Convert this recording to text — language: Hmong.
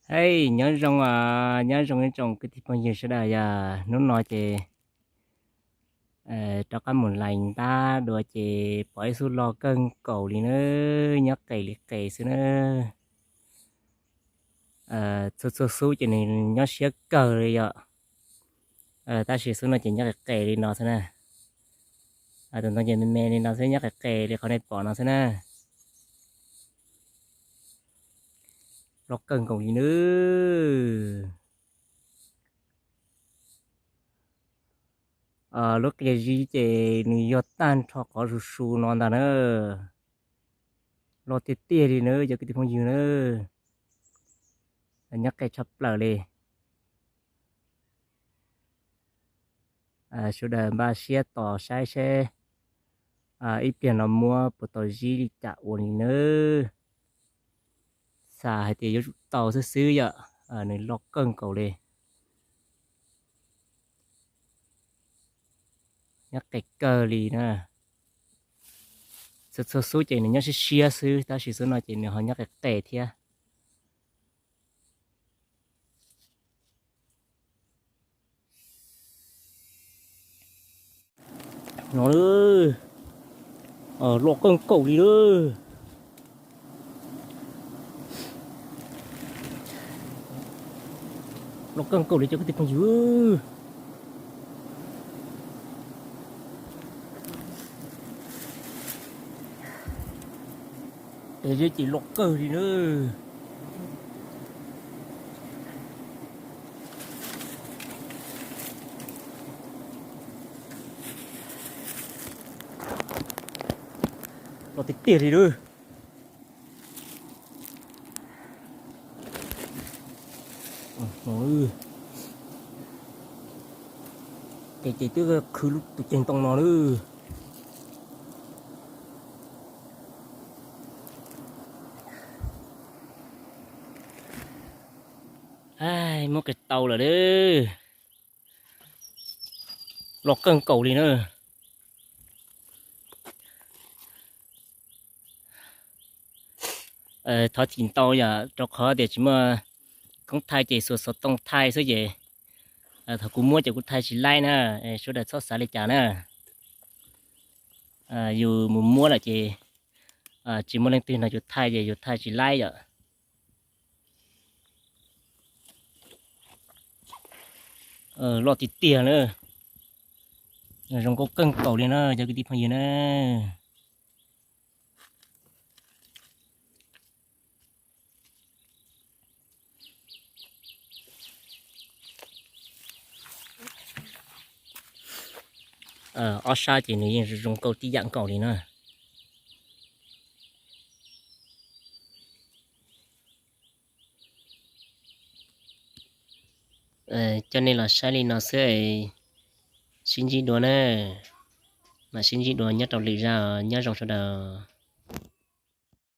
Hej, nyob zoo, nyob zoo ib tsoom kwv tij phooj ywg sawv daws. Yog hnub no ces rov qab mus lais ntab dua ces pom ib xub loj kawg nkaus li na, nyob qes li qes xwb na. Txhua txhua xub ces nws nyob siab kawg li yom. Tab sis xub no ces nyob qes qes li no xwb na. Tus ntoo ces me me li no xwb, nyob qes qes li qhov nej pom no xwb na. Loj kawg nkaus li na. Lub qia zib ces nws yog tag nrho qhov su su no ntag na. Loj tiag tiag li na cov kwv tij phooj ywg na. Nyob qes tshaj plaws li. Sawv daws npaj siab tos saib seb ib pliag no muab puas tau zib li cas ua li nawb. Xav hais tias yuav tsum tau xwb xwb yom. Nws loj kawg nkaus li. Nyob qes kawg li na. Txhua txhua xub ces nws nyob siab siab xwb, tab sis xub no ces nws ho nyob qes qes thiab. No, loj kawg nkaus li lawm. Loj kawg nkaus li cov kwv tij phooj ywg. Qia zib ces loj kawg li na. Loj tiag tiag li lawm. Ces twb qhwv tus ceg ntoo no lawm. Muab qia tau lawm. Loj kawg nkaus li na. Thov txim ntau yom, rau qhov tias tsis muaj koob thaij ces xuas xov tooj thaij xwb ces thaum kuv muab ces kuv thaij tsis laib na. Sawv daws txhob xav li cas na. Yus mus muab lawm ces tsis muaj leej twg nrog yus thaij ces yus thaij tsis laib yom. Loj tiag tiag na. Zoo nkauj kawg nkaus li na cov kwv tij phooj ywg na. Ob sab ces nws yeej zoo nkauj tib yam nkaus li na. Coj nej los saib li no xwb, sib ntsib dua na. Mam sib ntsib dua nyob rau lwm zaj, nyob zoo sawv daws.